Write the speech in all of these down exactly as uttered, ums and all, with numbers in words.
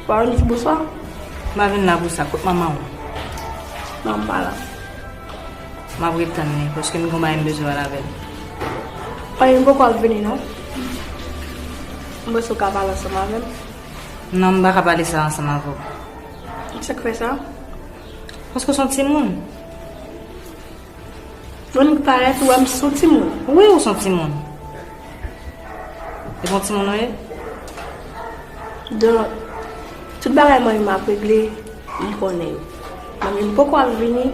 Ou pa vin di bonswa? M pa vin la pou sa. Kot manman w? Non, m pa la. M ap ret tann li, paske m gen yon bagay m bezwen pale avè l. Anyen, m poko ap vini, non. M panse w ka pale ansanm avè m. Non, m pa ka pale sa ansanm avè w. Sa k fè sa? Paske w se yon timoun. Moun ki parèt ou wè m se yon timoun. Wi, ou se yon timoun. E bon timoun ou ye? Donk, tout bagay mwen menm m ap regle, li konnen yo. Mwen menm poko ap vini,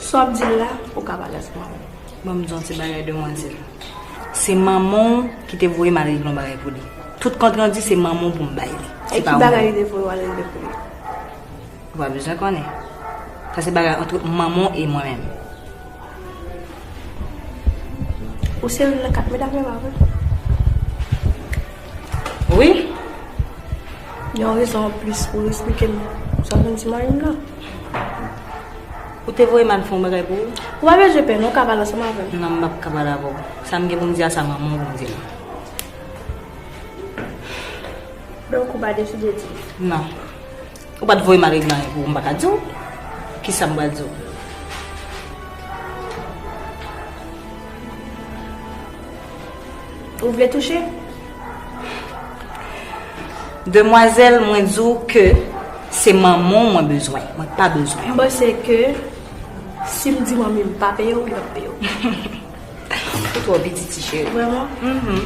sa w ap di l la, ou ka pale ansanm avè l. Ban m di yon ti bagay, demwazèl. Se manman w ki te voye m al regle yon bagay pou li. Tout kont randi, se manman w pou m bay li. E ki bagay li te voye w al regle pou li? Ou pa bezwen konnen. Sa se bagay ant manman w e mwen menm. Ou serye nan kat medam yo, pa vre? Wi. Yon rezon anplis pou w esplike m sa w vin di mari m nan. Ou te voye m al fè yon bagay pou ou? Ou pa bezwen pè, non, w ka pale ansanm avè m. Non, m p ap ka pale avè w. Sa m gen pou m di a, sa manman w pou m di l. Donk, ou pa deside di m? Non. Ou pa t voye m al regle anyen pou ou, m pa ka di w. Kisa m pral di w? Ou vle touche? Demwazèl, mwen di w ke se manman w mwen bezwen. Mwen pa bezwen. M panse ke si m di manmi m pa peye w, li p ap peye w. Ou twò piti, ti cheri. Vrèman? Mhm.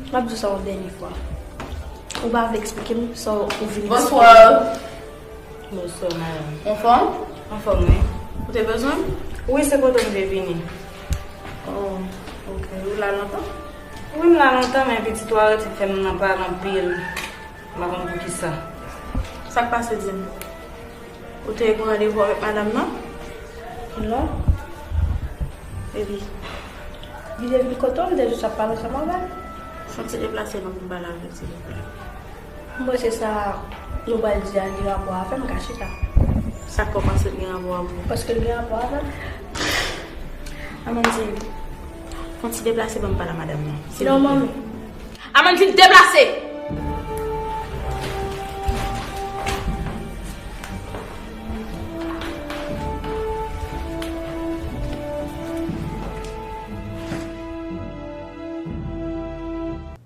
M ap di w sa yon dènye fwa. Ou pa vle eksplike m sa ou vin eksplike m? Bonswa. Bonswa, madanm. Anfòm? Anfòm, wi. Ou te bezwen m? Wi, se kote w m te vini. Oh, ok. Ou la lontan? Wi, m la lontan, men pitit ou a rete fè m nan pale anpil. M pa konn poukisa. Sa k pase, di m? Ou te gen randevou avèk madanm nan? Non. Epi? Li te vin kote w, m te jis ap pale ansanm avè l. Fè yon ti deplase non pou m pale avè l, silvouplè. M panse sa nou pral di a gen rapò avè m, ka chita. Sa k fè w panse l gen rapò avè w? Paske l gen rapò avè m. Amandine, fè yon ti deplase ban m pale a madanm nan, silvouplè. Non, manmi. Amandine, deplase!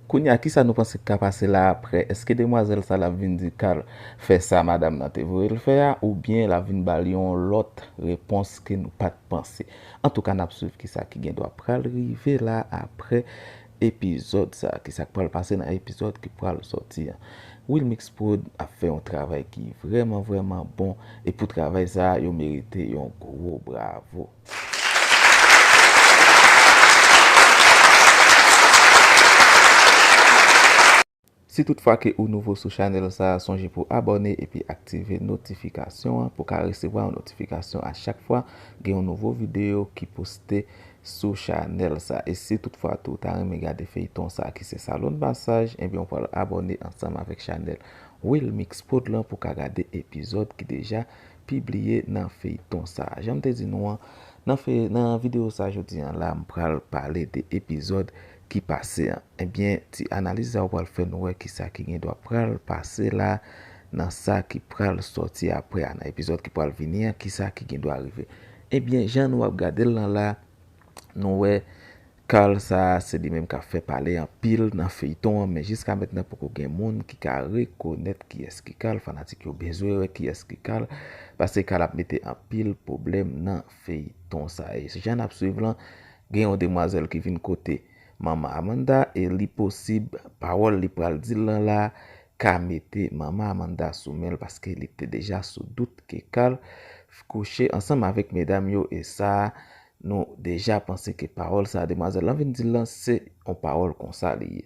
Kounye a, kisa nou panse k ka pase la apre? Èske demwazèl sa l ap vin di Carl fè sa madanm nan te voye l fè a, oubyen l ap vin ba l yon lòt repons ke nou pa t panse? Antouka, n ap swiv kisa ki gendwa pral rive la apre epizòd sa, kisa k pral pase nan epizòd ki pral sòti an. Wilmix Prod ap fè yon travay ki vrèman, vrèman bon, e pou travay sa, yo merite yon gwo bravo. Si tout fwa ke ou nouvo sou chanèl sa, sonje pou abòne epi aktive notifikasyon an pou ka resevwa yon notifikasyon a chak fwa gen yon nouvo videyo ki poste sou chanèl sa. E si tout fwa tou ou ta renmen gade feyton sa ki se Salon de Massage, ebyen ou pral abòne ansanm avèk chanèl Wilmix Prod lan pou ka gade epizòd ki deja pibliye nan feyton sa. Jan m te di nou an, nan fe-, nan videyo sa jodi an la, m pral pale de epizòd ki pase an. Ebyen, ti analiz sa ou pral fè nou wè kisa ki gendwa pral pase la nan sa ki pral sòti apre a, nan epizòd ki pral vini an, kisa ki gendwa rive. Ebyen, jan nou ap gade l lan la, nou wè Carl sa, se li menm k ap fè pale anpil nan feyton an, men jiska mentnan poko gen moun ki ka rekonèt kiyès ki Carl. Fanatik yo bezwen wè kiyès ki Carl, paske Carl ap mete anpil pwoblèm nan feyton sa. E jan n ap swiv lan, gen yon demwazèl ki vin kote manman Amanda, e li posib pawòl li pral di l lan la ka mete manman Amanda sou men l, paske li te deja sou dout ke Carl kouche ansanm avèk medam yo, e sa nou deja panse ke pawòl sa demwazèl lan vin di l lan se yon pawòl konsa li ye.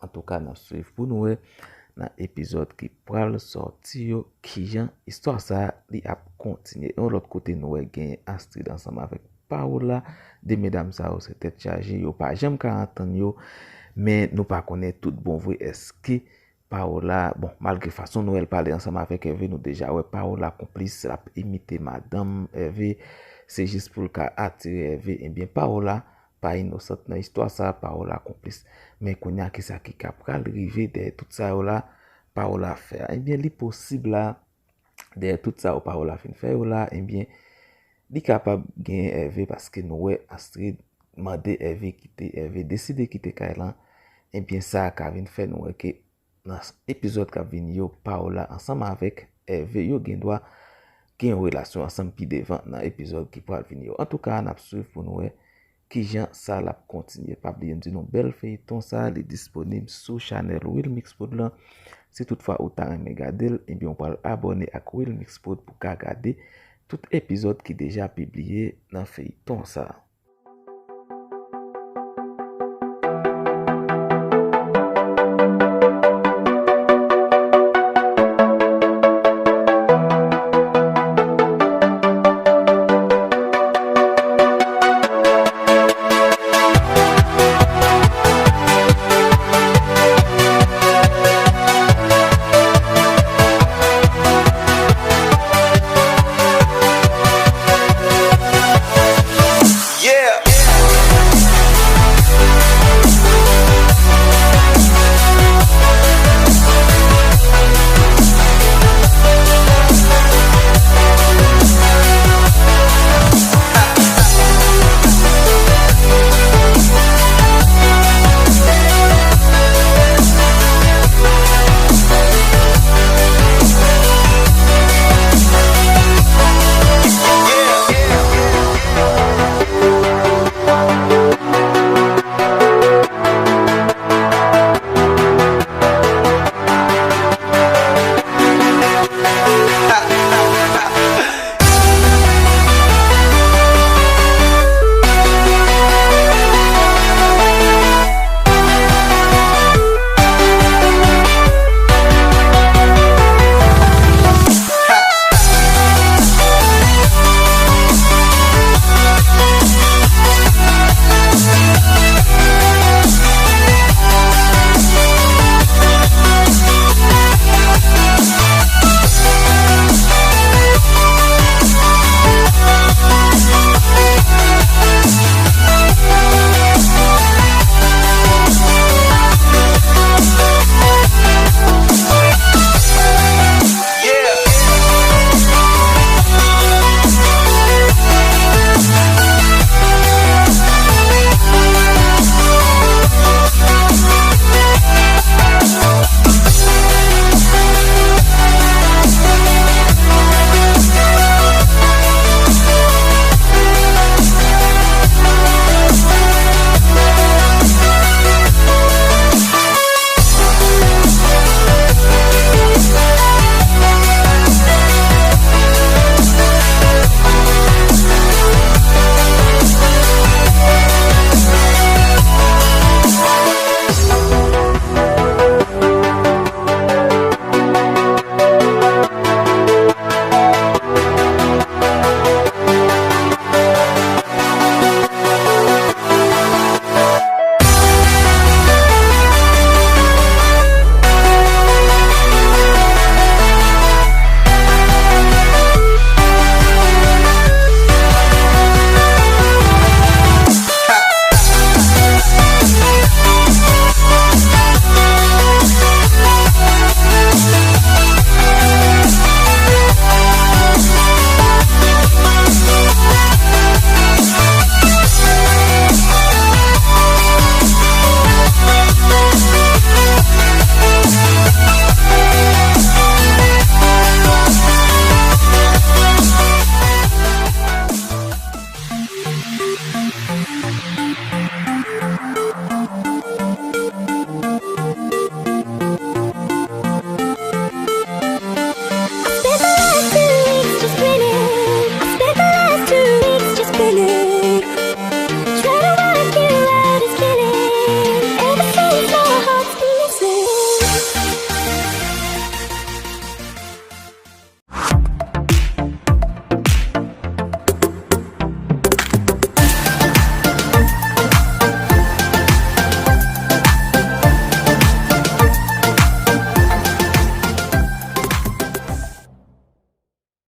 Antouka, n ap swiv pou nou wè nan epizòd ki pral sòti yo kijan istwa sa li ap kontinye. Yon lòt kote, nou wè gen Astrid ansanm avèk Paola. De medam sa yo se tèt chaje, yo pa janm ka antann yo, men nou pa konnen tout bon vre èske Paola, bon, malgre fason nou wè l pale ansanm avèk Hervé, nou deja wè Paola konplis, l ap imite madanm Hervé, se jis pou l ka atire Hervé. Ebyen, Paola pa inosant nan istwa sa, Paola konplis. Men kounye a, kisa ki ka pral rive dèyè tout sa yo la? Paola fè a. Ebyen, li posib la, dèyè tout sa Paola fin fè yo la, ebyen, li kapab genyen Hervé paske nou wè Astrid mande Hervé kite, Hervé deside kite kay lan. Ebyen, sa ka vin fè nou wè ke nan epizòd k ap vini yo, Paola ansanm avèk Hervé yo gen dwa gen yon relasyon ansanm pi devan nan epizòd ki pral vini yo. Antouka, n ap swiv pou nou wè kijan sa l ap kontinye. Pa bliye m di nou bèl feyton sa, li disponib sou chanèl Wilmix Prod lan. Si toutfwa ou ta renmen gade l, ebyen ou pral abòne ak Wilmix Prod pou ka gade tout epizòd ki deja pibliye nan feyton sa.